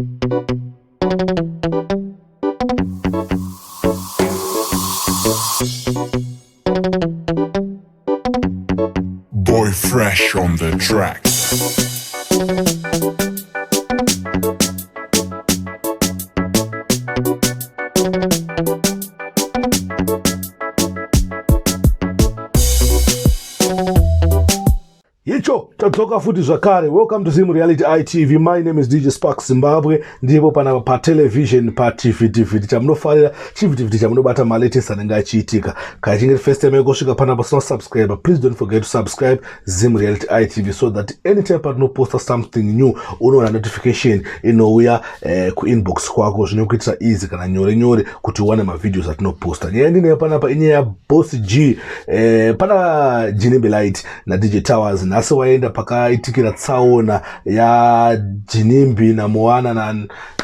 Boy Fresh on the track. Icho tadzoka futi zvakare. Welcome to Zim Reality ITV. My name is DJ Sparks Zimbabwe. Ndipo panapa patelevision pativhitivhiti chamunofarira, chivhitivhiti chamunobata malatest anenge achiitika. Kana chinge first time yekusvika panapa usina subscribe, please don't forget to subscribe Zim Reality ITV so that anytime patinoposta something new unoona notification inouya kuinbox kwako, zvinokuitira easy kana nyore nyore kuti uwane mavideos atinoposta. Nyaya ndinayo panapa inyaya yaBoss G, pana Ginimbi Light naDJ Towers. Nhasi waenda pakaitikira tsaona yaGinimbi naMoana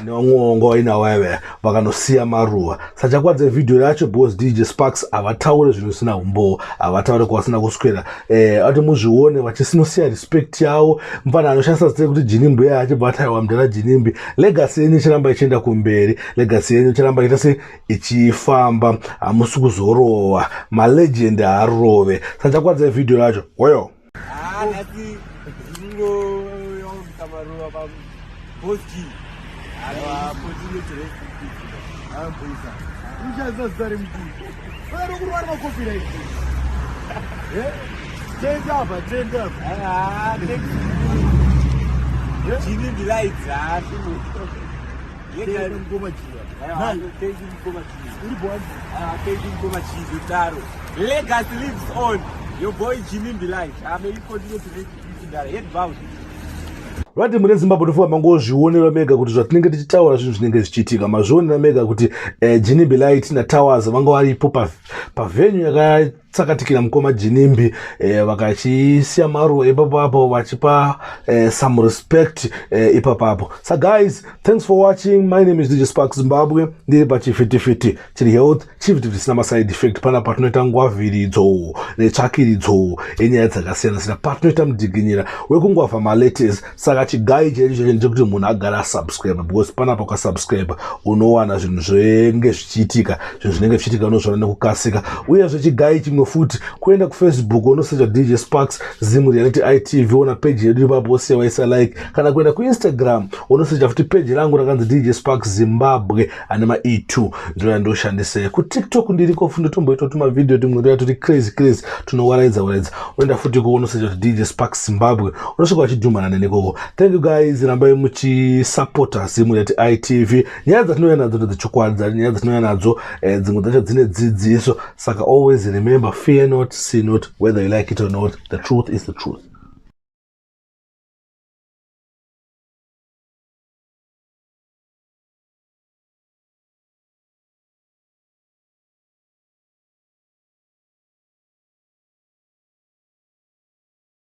nevamwe wainavo vakanosiya maruva. Sachakwadza vhidhiyo racho because DJ Sparks havataure zvinhu zvisina umbowo, havataure kwavasina kuswera. Ati muzvione vachisinosiya respect yavo. Mufana anoshandisa zita rekuti Ginimbi uye achibva ataiwa mudhara Ginimbi, legacy yenyu ichiramba ichienda kumberi, legacy yenyu ichiramba iita se ichifamba. Hamusi kuzorova, malegend haarove. Sachakwadza vhidhiyo racho oyo. Ah, nhasi ndingoyobvisa maruva paBoss G. Aiwa, continue to rest in peace. Amboisa. Ushandisa zita remukuru. Vakati kurwara macopyright. Eh? Tenda apa, tenda apa. Ah, thank you. Ginimbi Lights, ah, Tenda mukoma Jiva. Aiwa, thank you mukoma G. Uri bwani. Ah, thank you mukoma G zvekudaro. Legacy lives on. Your boy Ginimbi Light. Ah, may you continue to rest in peace, Ndara. Head bowed. Vati mune Zimbabwe, tofunga mangozvionera mega kuti zvatinenge tichitaura zvinhu zvinenge zvichiitika. Mazvionera mega kuti Ginimbi Light naTowers vanga varipo pavenue yakatsakatikira mukoma Ginimbi, vakachisiya maruva ipapapo vachipa some respect ipapapo. So guys, thanks for watching. My name is DJ Sparks Zimbabwe. Ndiri pachivhitivhiti chiri health, chivhitivhiti chisina maside effect. Pana patinoita ngwavhiridzo netsvakiridzo yenyaya dzakasiyana siyana, patinoita mudhiginyira wekungwavha malatest. Saka chigai chedu chacho ndechekuti munhu agara asubscribe, because panapa ukasubscribe unowana zvinhu zvinenge zvichiitika, zvinhu zvinenge zvichiitika unozviona nekukasika. Uyezve chigai chimwe futi kuenda kuFacebook, unosearcha DJ Sparks Zim Reality ITV, ona peji yedu ipapo, wosiya waisa like. Kana kuenda kuInstagram, unosearcha futi peji rangu rakanzi DJ Sparks Zimbabwe ane ma-e2, ndo yandoshandisa. KuTikTok ndiriko futi, ndotomboita tumavhidhiyo tumwe toya turi crazy crazy, tunowaraidza waraidza. Unoenda futi iko, unosearcha kuti DJ Sparks Zimbabwe, unosvika vachidhumana nenekoko. Thank you guys, rambai muchisapota Zim Reality ITV. Nyaya dzatinouya nadzo ndedzechokwadi, nyaya dzatinouya nadzo dzimwe dzacho dzine dzidziso. Saka always remember, fear not, see not, whether you like it or not, the truth is the truth.